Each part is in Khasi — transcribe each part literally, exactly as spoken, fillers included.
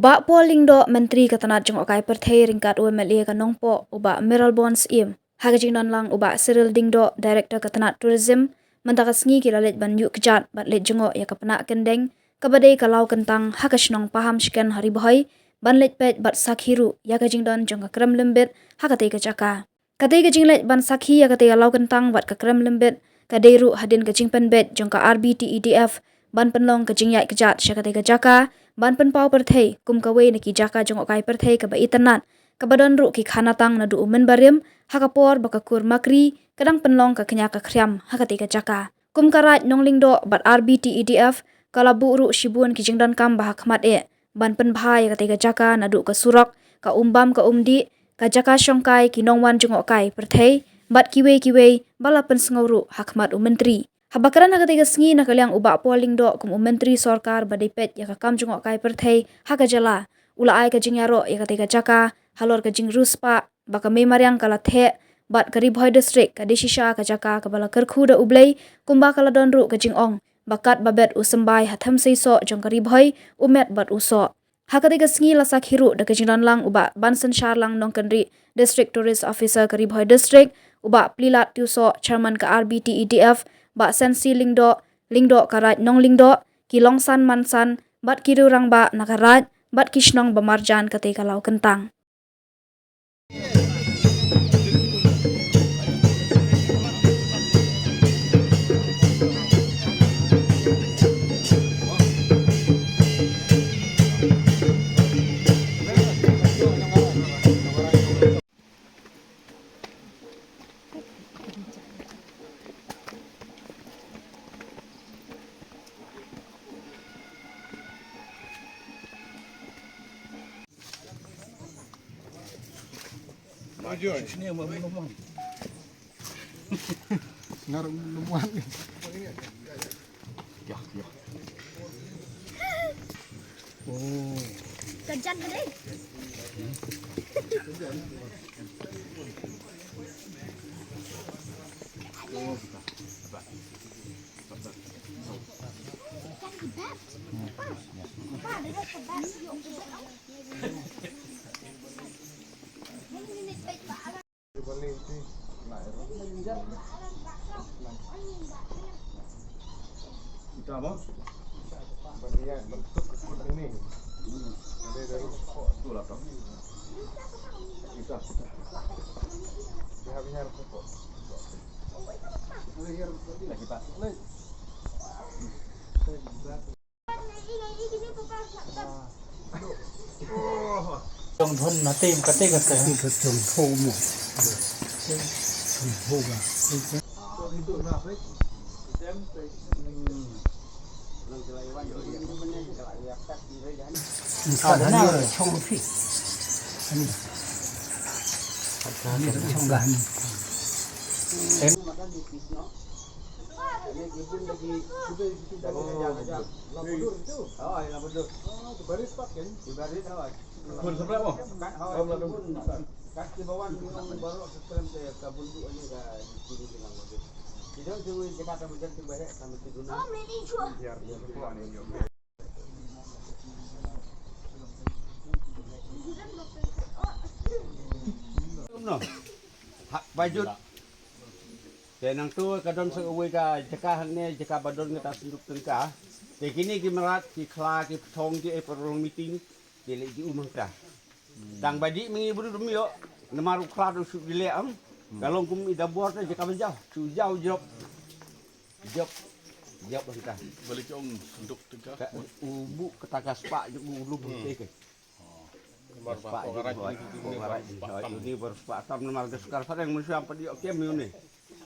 Bah Paul Lyngdoh, Myntri ka tnat jngohkai pyrthei ryngkat u MLA ka Nongpoh u Bah Mayralborn Syiem, ha ka jingdon lang u Bah Cyril Diengdoh, Director ka tnat Tourism, mynta ka sngi ki la leit ban ïuh kjat bad leit jngoh ïa ka pnah kyndeng kaba dei ka Lawkyntang ha ka shnong Pahamshken ha Ri Bhoi, ban leit peit bad sakhi ruh ïa ka jingdon jong ka krem lymbit ha katei ka jaka. Katei ka jingleit ban sakhi ïa katei ka Lawkyntang bad ka krem lymbit ka dei ruh hadien ka jingpynbeit jong ka R B T E D F ban pynlong ka jingïaid kjat sha katei ka jaka, ban pynpaw pyrthei kum kawei na ki jaka jngohkai pyrthei kaba itynnad, kaba don ruh ki khanatang naduh u mynbarim, ha ka por ba ka kur Makri ka dang pynlong ka kñia ka khriam ha katei ka jaka. Kum ka Raid Nonglyngdoh bad R B T E D F ka la buh ruh shibun ki jingdonkam ba ha khmat eh ban pynbha ïa katei ka jaka, naduh ka surok, ka umbam ka umdih, ka jaka shongkai, ki nongwan jngohkai pyrthei bad kiwei kiwei ba la pynsngew ruh ha khmat u Myntri. Haba kren ha katei ka sngi na ka liang u Bah Paul Lyngdoh kum u Myntri Sorkar ba dei peit ïa ka kam jngohkai pyrthei ha ka jylla, u la ai ka jingïaroh ïa katei ka jaka halor ka jingriewspah ba ka mei mariang ka la theh bad ka Ri Bhoi District ka dei shisha ka jaka kaba la kyrkhu da U Blei, kumba ka la don ruh ka jingong ba katba bet u symbai ha them seisoh jong ka Ri Bhoi, u met bad u soh. Ha katei ka sngi la sakhi ruh da ka jingdon lang u Bah Bansynshar Lang Nongkynrih, District Tourist Officer ka Ri Bhoi District, u Bah Plilat Tiewsoh, Chairman ka R B T E D F, Bah Sensi Lyngdoh, Lyngdoh ka Raid Nonglyngdoh, ki longsan mansan bad ki riew rangbah na ka Raid bad ki shnong ba marjan katei ka Lawkyntang. Jong dhon na te kate kate. Jong thong mo. Jong thong ga. Ka na chong phi. Ani. Ani chong ga ni. Te nangtu ka don sa kawei ka jaka hangne, jaka ba don kata synduk tyngka. Te kine ki mrad, ki khla, ki pthong, ki e paralong meeting, ki leh ki um hangta. Tang ba dih ma ngi briew ym ïoh, namar u khla u shu dih leh am. Ka long kum i da bor te jaka ba jaw, shu jaw jop. Jop, jop hangta. Balik jong synduk tyngka. Ka, u buh kata ka spah jong u lum te ke. Namar ba spah ko jong garaj u, ni, ko ni garaj baru ni, spah, ni baru spah tam namar ka sukar sareng mun shu am pat ïoh kem ïoh ni.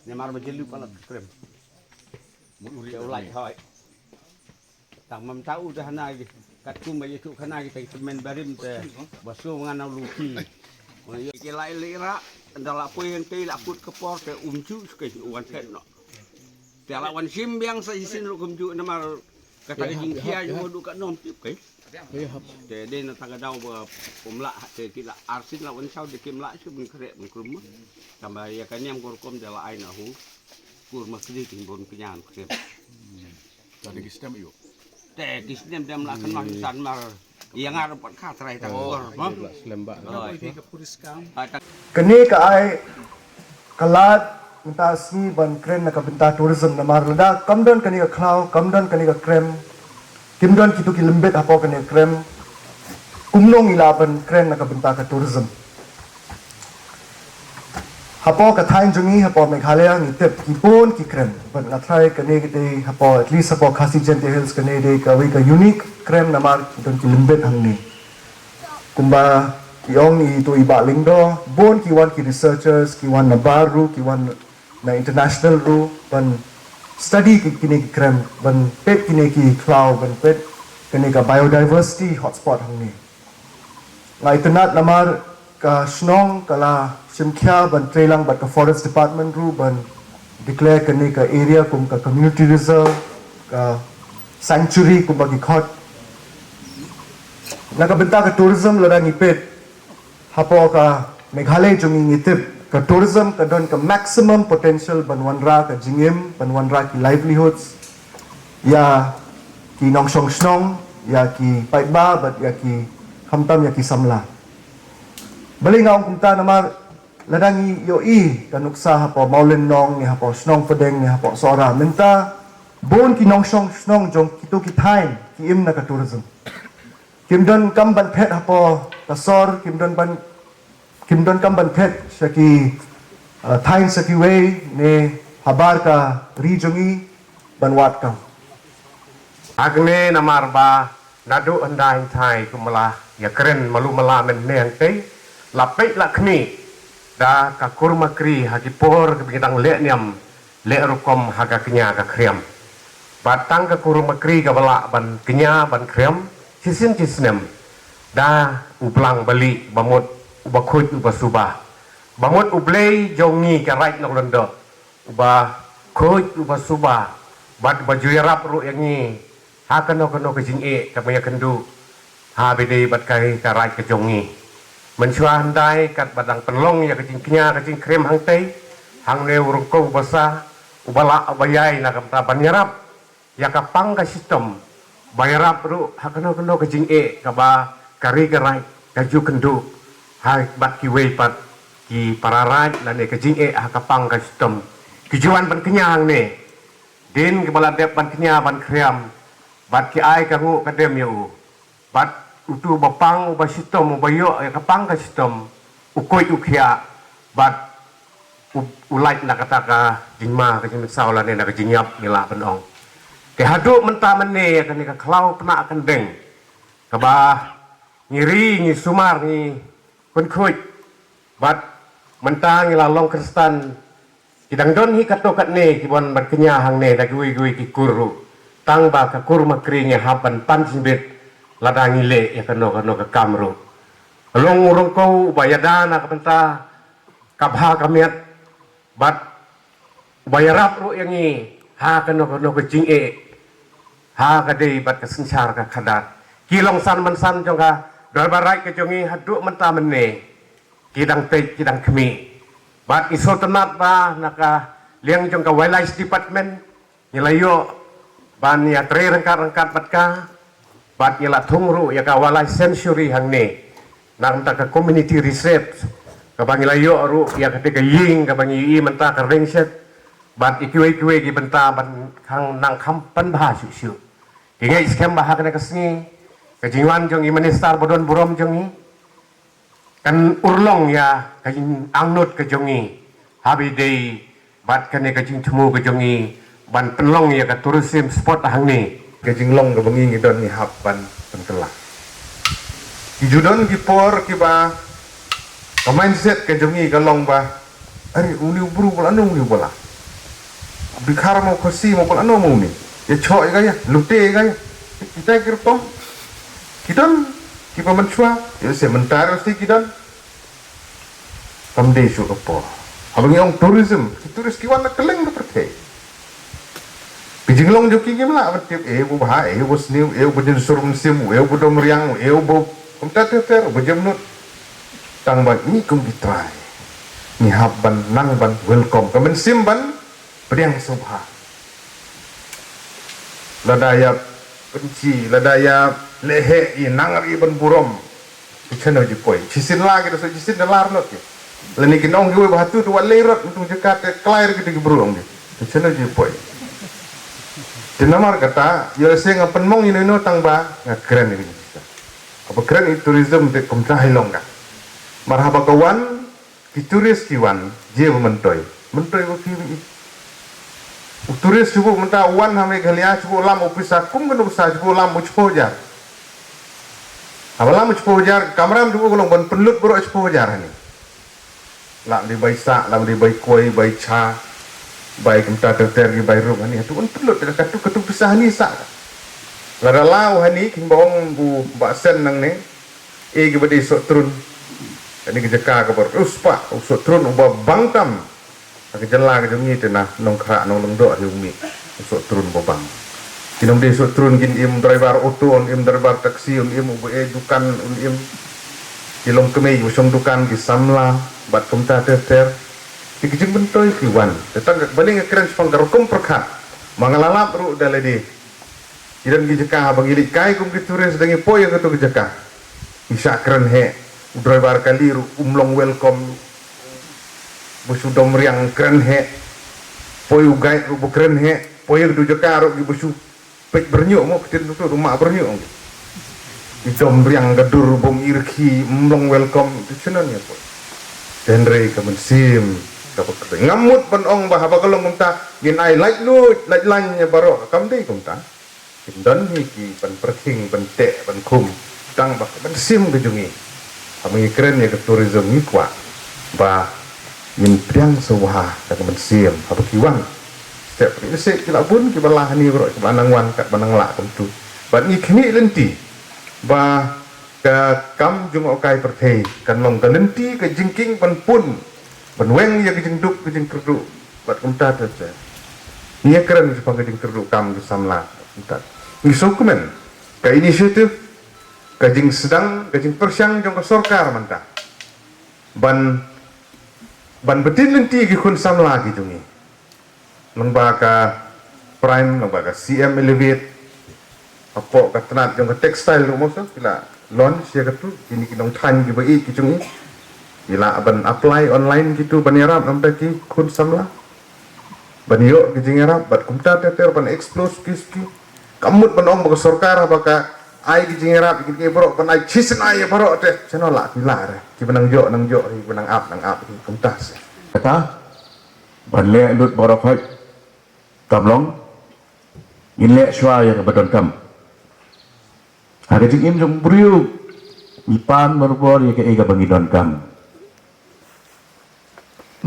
Namar ba jylliew palat krem. Mun uri u lait hoi. Tang mam tau da hana gi. Katkum ba ïathuh khana kita ki tymmen barim te ba shu ngan au luti. Ki lai lira, ynda la poi hangtei la kut ka por te um ju shu kai u wan set noh. Te la wan shim biang sa shisien ruh kumjuh namar kata ka jingkhia jong u duh ka nom tip kai. Te dei na kata ka daw ba um lah te ki la arsien la wan shaw de kim lah shu ban khreh ban krum. Tang ba ïa ka niam ka rukom te la ai na u kur Makri ki bun kñia khreh. Tang ki stem ïoh. Te ki snem dem la kan ma san mar. Ïa nga rupat ka trai ta kor. Slem ba. Kane ka ai ka lad mynta sngi ban kren na ka bynta tourism, namar lada kam don kane ka khlaw, kam don kane ka krem, kim don kitu ki lembit hapoh kane ka krem, kumno ngi lah ban kren na ka bynta ka tourism. Hapoh ka thaiñ jong ngi hapoh Meghalaya ngi tip ki bun ki krem, bad nga trai kane ka dei hapoh, at least hapoh Khasi Jaintia Hills kane dei kawei ka unique krem namar ki don ki lembit hangne. Kumba ki ong i tu i Bah Lyngdoh, bun ki wan ki researchers, ki wan na bar ruh, ki wan na international ruh, ban study ki kine ki krem, ban peit kine ki khlaw, ban peit kine ka biodiversity hotspot hangne. Nga itynnad namar ka shnong ka la shimkhia ban trei lang bad ka forest department ruh ban declare kane ka area kum ka community reserve, ka sanctuary kumba ki khot. Na ka bynta ka tourism lada ngi peit hapoh ka Meghalaya jong ngi ngi tip ka tourism ka don ka maximum potential ban wanrah ka jingim, ban wanrah ki livelihoods ïa ki nongshong shnong, ïa ki paidbah bad ïa ki khamtam ïa ki samla. Balei nga ong kumta namar lada ngi ïohi ka nuksa hapoh Mawlynnong ne hapoh Shnong Pdeng ne hapoh Sohra mynta bun ki nongshong shnong jong kitu ki thaiñ ki im na ka tourism. Kim don kam ban phet hapoh ka sor, kim don ban, kim don kam ban phet sha ki, uh, thaiñ sha kiwei ne habar ka ri jong ngi ban wad kam. Hangne namar ba naduh hyndai hynthai kumba la ïa kren malu mala mynne hangtei, la peit la khmih da ka kur makri ha ki por kaba ngi dang leh niam leh rukom ha ka kñia ka khriam. Bad tang ka kur makri kaba lah ban kñia ban khriam shisien shisnem da u blang bali ba mut uba khuid uba suba. Ba mut U Blei jong ngi ka Raid Nonglyngdoh uba khuid uba suba bad uba ju ïarap ruh ïa ngi ha kano kano ka jingeh kaba ngi ïakynduh ha ba dei bad ka ri ka raid ka jong ngi. Mynshuwa hyndai katba dang pynlong ïa ka jingkñia ka jingkhriam hangtei, hangne u Ryngkew u basa uba lah uba ïai na ka bynta ban ïarap ïa ka pang ka shitom, ba ïarap ruh ha kano kano ka jingeh kaba ka ri ka raid ka ju kynduh ha bad kiwei pat ki para raid lane ka jingeh ha ka pang ka shitom. Ki ju wan ban kñia hangne. Din kiba la dep ban kñia ban khriam bad ki ai ka nguh ka dem ïa u. Bad utu uba pang uba shitom uba ïoh ïa ka pang ka shitom u koit u khiah bad u, u lait na kata ka jingma ka jingmynsaw lane na ka jingïap ngi lah ban ong. Te haduh mynta mynne ïa kane ka khlaw pnah kyndeng kaba ngi ri ngi sumar ngi pynkhuid bad mynta ngi la long khristan. Ki dang don hi katto katne ki wan ban kñia hangne da kiwei kiwei ki kur ruh. Tang ba ka kur makri ngi hap ban pan jingbit lada ngi leh ïa kano kano ka kam ruh. Ka long u Ryngkew uba ïada na ka bynta ka bha ka miat bad uba ïarap ruh ïa ngi ha kano kano ka jingeh ha ka dei bad ka synshar ka khadar. Ki long san man san jong ka dorbar raid ka jong ngi haduh mynta mynne ki dang peit ki dang khmih. Bad ngi sngewtynnat ba na ka liang jong ka Wildlife Department ngi la ïoh ban ïatrei ryngkat ryngkat bad ka bad ngi la thung ruh ïa ka Wildlife Sanctuary hangne. Na ka bynta ka community reserve kaba ngi la ïoh ruh ïa kata ka ïing kaba ngi ïohi mynta ka ranger shed bad ïa kiwei kiwei ki bynta ban khang nang kham pynbha shuh shuh. Ki ngeit skhem ba ha kane ka sngi ka jingwan jong i minister ba don burom jong ngi kan urlong ïa ka jingangnud ka jong ngi ha ba ïadei bad kane ka jingthmu ka jong ngi ban pynlong ïa ka tourism spot hangne. Ka jinglong kaba ngi ngi don ngi hap ban pynkylla. Ki ju don ki por kiba ka mindset ka jong ngi ka long ba, are uni u bru ba lano uni u ba la. Dkhar mo Khasi mo ba lano mo uni. Ïa choh ïa ka ïa, lute ïa ka ïa. Kita ki rukom ki don kiba mynshuwa, ïa se mynta ruh se ki don. Kam dei shuh ka por. Haba ngi ong tourism, ki tourist ki wan na kylleng ka pyrthei. Ka jinglong jong ki ngim lah ban tip, eh, uba bha, eh, uba sniew, eh, uba jin sur mynsiem, eh, uba dom riang, eh, uba kumta ter ter, uba jemnud. Tang ba ngi kum ki trai ngi hap ban nang ban welcome, ka mynsiem ban pdiang sngewbha. Lada ïa Pynchi lada ïa leheh i nang ri ban burom. Ki chano ji poi. Chisin la ki da so chisin da lar not ki. Lani ki nong ki wei ba hatu tu wat lei rot mutung jaka te klair ki tu ki bru ong ki. Ki chano ji poi. Te namar kata, ïa lehse nga pynmong ïa no tang ba nga kren ïa ki. Aba kren i tourism te kumta hi long ka. Mar haba ka wan, ki tourist ki wan, je ba myntoi. Myntoi ba phi i. U tourist chubu mynta wan ha Meghalaya chubu lam u pisa kum kano pisa chubu lam u chpo hajar. Haba lam u chpo hajar, kamram chubu ka long ban pynlut baroh chpo hajar hani. Lam di bai sa, lam di bai koi, bai cha, bai kumta ter ter ki bai rung hani. Hatu ban pynlut da katu katu pisa hani sa. Lada lau hani, kin ba ong bu ba sen nang ne, e ki ba di sok trun. Kani ki jaka ka bar, uspa, u sok trun, u ba bang tam. Ka jylla ka jong ngi te na Nongkhrah Nonglyngdoh hi u mih. U sok trun ba bang. Ki nong dei sok trun kin im driver auto, un im driver taxi, un im u ba e dukan, un im. Ki long kmie u shong dukan ki samla, bad kumta ter ter. Ki ki jingmyntoi ki wan. Te tang ka baling ka kren shipang ka rukom pyrkhat. Ma nga la lap ruh da lade. Ki don ki jaka ba ngi leit kai kum ki tourist da ngi poi ïa katu ki jaka. Ngi shah kren heh. U driver kali ruh um long welcome. Ba shu dom riang kren heh. Poi u guide ruh ba kren heh. Poi ïa katu jaka ruh ki ba shu peit byrnyoh mo, peit tu tu ma byrnyoh. Ki dom riang ka dur bom irki um long welcome tu chynnon ïa poi. Te hynrei ka mynsiem ka ba kren. Ngam mut ban ong ba haba ka long kumta ngin ai lait luid lait lain ïa baroh, kam dei kumta. Kin don hi ki ban pyrkhing, ban teh, ban khum. Tang ba ka mynsiem ka jong ngi. Haba ngi kren ïa ka tourism ngi kwah ba ngin pdiang sngewbha ka mynsiem haba ki wan. Step ni se ki la bun ki ba lah ni bro ki ba nang wan kat ba nang lah kumtu. Bad ngi khmih lynti ba ka kam jngohkai pyrthei kan long ka lynti ka jingkieng ban pun, ban weng ïa ka jingduk ka jingkyrduh bad kumta ter ter. Ngi ïa kren shaphang ka jingkyrduh kam ki samla kumta. Ngi sngewkmen ka initiative, ka jingsdang, ka jingpyrshang jong ka sorkar mynta ban, ban btin lynti ki khun samla ki jong ngi. Lyngba ka Prime, lyngba ka C M Elevate, hapoh ka tnat jong ka textile ruh mo so ki la launch ïa katu, kini ki nongthaiñ ki ba ïeit ki jong ngi ki lah ban apply online kitu ban ïarap namar ki khun samla. Ban ïoh ki jingïarap bad kumta ter ter ban explore ski ski. Kam mut ban ong ba ka sorkar ba ka ai ki jingïarap ki ki baroh ban ai chisnai ïa baroh te. Chano lah ki lah re. Ki ba nang ïoh nang ïoh, ki ba nang ap nang ap, ki kumta se. Kata ban leh lut baroh khoit. Kam long ngin leh shuwa ïa ka ba donkam. Ha ka jingim jong briew ngi pan barabor ïa kaei ka ba ngi donkam.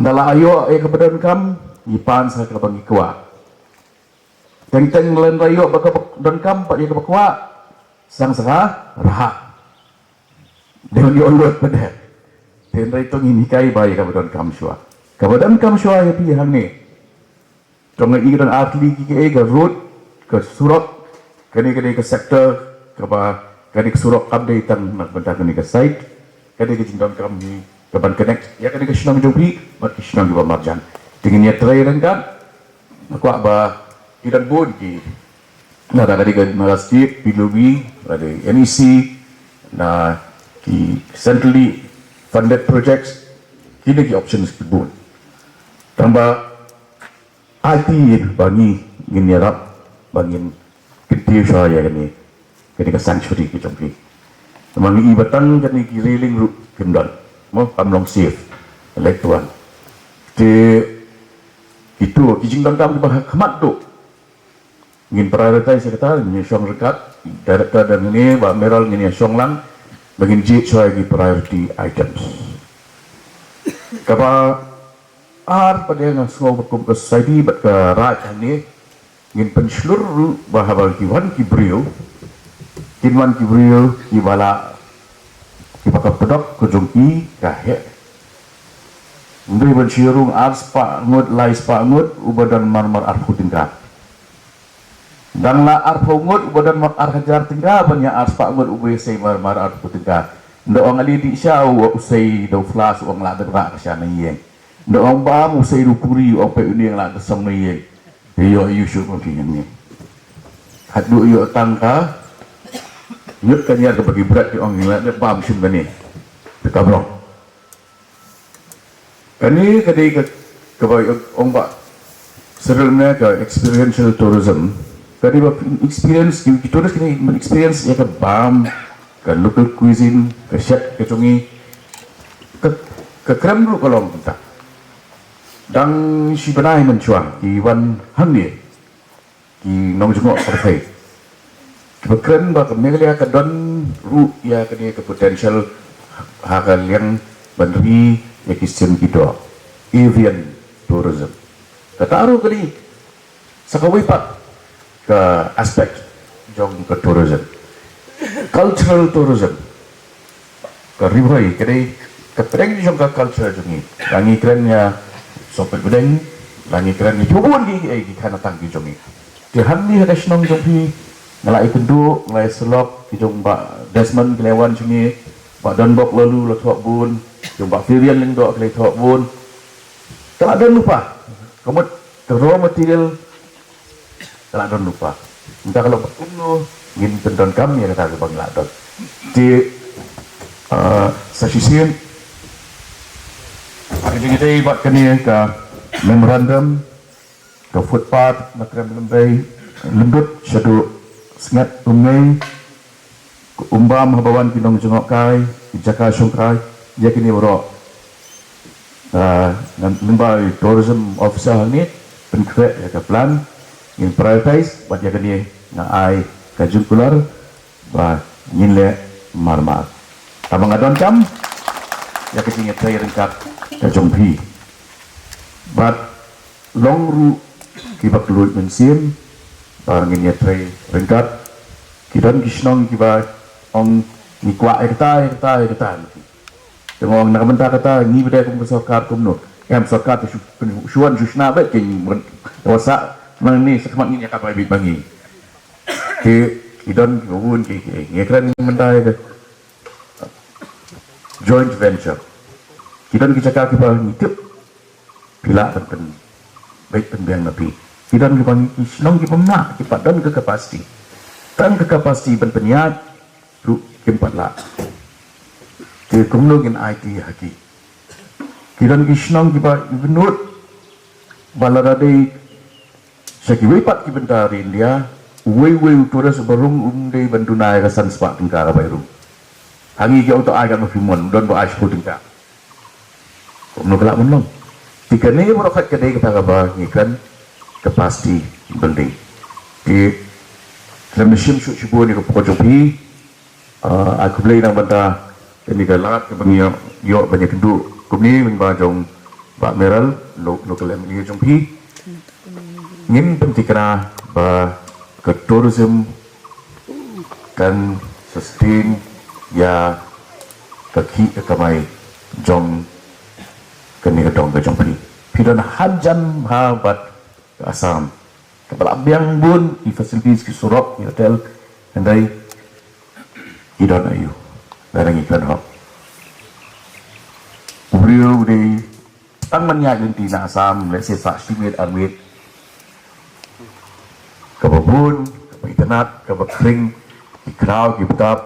Nda la ïoh ïa ka ba donkam ngi pan sa ka ba ngi kwah. Teng teng lada ïoh ba ka ba donkam pat ïa ka ba kwah, sang sha ka rhah. Dei ban ïoh lut pat de. Te hynrei to ngin hikai ba ïa ka ba donkam shuwa. Ka ba donkam shuwa ïa phi hangne. To nga i ka don ar tylli ki, ka road, ka surok, kane ka dei ka sector kaba kane ka surok kam dei tang na ka bynta kane ka site. Ka dei ka jingdonkam hi ka ban connect ïa kane ka shnong jong phi bad ki shnong kiba marjan. Te ngin ïa trei ryngkat. Nga kwah ba ki don bun ki, na ka dei ka, na ka state, P W D, na ka dei N E C, na ki centrally funded projects. Kine ki options ki bun. Tang ba ai ti ba ngi ngin ïarap ba ngin kyntiew shuwa ïa kane, kane ka sanctuary ka jong phi. Namar ngi i ba tang kane ki railing ruh kim don, mo, kam long safe. Leit tuan. Te kitu ki jingdonkam kiba ha khmat tu ngin prioritize ïa kata, ngin shong ryngkat, director da ngi, Bah Meral, ngin ïa shong lang ba ngin jied shuwa ïa ki priority items. Kaba ar pat de nga sngew ba kum ka society bad ka raid hangne ngin pynshlur ruh ba haba ki wan ki briew, kin wan ki briew kiba la, kiba ka pdok ka jong ki ka heh. Ym dei ban shu rung ar spah ngut, lai spah ngut uba don marmar arphew tyngka. Dang la arphew ngut uba don mar ar hajar tyngka ban ïa ar spah ngut uba ïasei marmar arphew tyngka. Nda ong ali dih sha u, u sei da u flask, u ong lah da rah ka sha na ïing. Nda ong bam, u sei da u puri, u ong peit u niang lah da song na ïing. Te ïoh ïu shuh ma phi ngan ngi. Haduh ïoh tang ka, ïoh ka niar ka bagi bret, ki ong ngi la dep bam shim kane. Te ka brong. Kane ka dei ka, kaba ong ba Cyril ne ka experiential tourism. Ka dei ba experience, ki, ki tourist kine ban experience ïa ka bam, ka local cuisine, ka shet ka jong ngi. Ka, ka krem ruh ka long kumta. Dang shi bnai mynshuwa ki wan hangne, ki nongjngoh pyrthei. Kiba kren ba ka Meghalaya ka don ruh ïa kane ka potential ha ka liang ban ri ïa ki sim ki doh, avian tourism. Kata ruh ka dei sa kawei pat ka aspect jong ka tourism. Cultural tourism. Ka Ri Bhoi ka dei ka pdeng jong ka culture jong ngi. La ngi kren ïa sohpet pdeng, la ngi kren ïa kiba bun ki, eh, ki khanatang ki jong ngi. Te hangne ha ka shnong jong phi, nga la ïakynduh, nga la ïasyllok, ki jong Bah Desmond ki la wan jong ngi, Bah Donbok Laloo la thoh bun, jong Bah Filian Lyngdoh ki la thoh bun. Ka la don lypa. Ka mut ka raw material ka la don lypa. Mynta ka long ba kumno ngin pyndonkam ïa kata kaba ngi la don. Te, ah, sa shisien, ha ka jingïadei bad kane ka memorandum, ka footpath na Krem Lymbei, Lyngdut shaduh Sngat Umngei, Umbam haba wan ki nongjngohkai, ki jaka shongkai, ïa kine baroh. Ah, ngan, lyngba i tourism officer hangne, pynkhreh ïa ka plan, ngin prioritize, bad ïa kane nga ai ka jingkular, ba ngin leh marmar. Tangba nga donkam ïa ka jingïatrei ryngkat ka jong phi. Bad long ruh kiba kylluid mynsiem, ba ngin ïatrei ryngkat. Ki don ki shnong kiba ong ngi kwah ïa kata, ïa kata, ïa kata. Te nga ong na ka bynta kata ngi ba dei kum ka sorkar kumno? Em, sorkar te shu, shu wan shu shna beit, ki wan, wan sa nang ni sa khmat ngin ïa kata beit ba ngi. Ki, ki don kiba bun ki, ki, ngi kren mynta ïa ka joint venture. Ki don ki jaka kiba ngi tip phi lah ban pyn, beit pynbiang na phi. Ki don kiba ngi, ki shnong kiba mlah, kiba don ka capacity. Tang ka capacity ban pynïaid ruh kim pat lah. Te kumno ngin aiti ha ki? Ki don ki shnong kiba i bynnud ba lada dei sha kiwei pat ki bynta ri India, uwei uwei u tourist uba rung um dei ban duna ïa ka san spah tyngka kaba i rung. Ha ngi ki ong to ai katba phi mon, don ba ai shiphew tyngka. Kumno ka lah ban long? Te kane baroh khat ka dei kata kaba ngi kren capacity building. Te khlem da shim shuh shibun ïa ka por jong phi, ah, ai khublei na ka bynta kane ka lad kaba ngi ïoh, ïoh ban ïakynduh kumne lyngba jong Bah Meral, lo-, local M L A jong phi. Ngin pynthikna ba ka tourism kan sustain ïa ka khih ka kamai jong kane ka dong ka jong phi. Phi don hajan bha bad ka Assam. Kaba la biang bun ki facilities, ki surok, ki hotel, hynrei ki don aiu? Lada ngi kren hok, u briew u dei tang ban ïaid lynti na Assam, let's say, sa shi miet ar miet. Kaba bun, kaba itynnad, kaba khring, ki khraw, ki btap,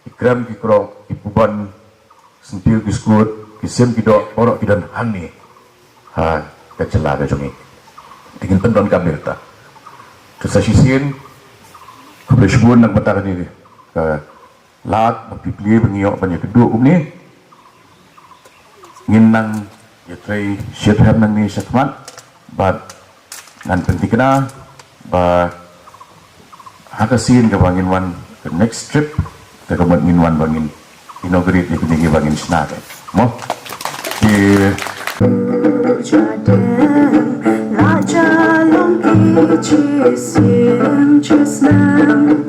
ki krem, ki krok, ki puban, syntiew, ki skud, ki sim, ki doh, baroh ki don hangne ha ka jylla ka jong ngi. Te ngin pyndonkam ïa kata. Te sa shisien, khublei shibun na ka bynta kane ka lad ba phi plie ba ngi ïoh ban ïakynduh kumne. Ngin nang ïatrei shitrhem nangne shakhmat, bad ngan pynthikna ba ha ka sien kaba ngin wan ka next trip, te ka mut ngin wan ba ngin inaugurate ïa kine kiba ngin shna te. Mo? Ki Raja long ki chi sien chi snam.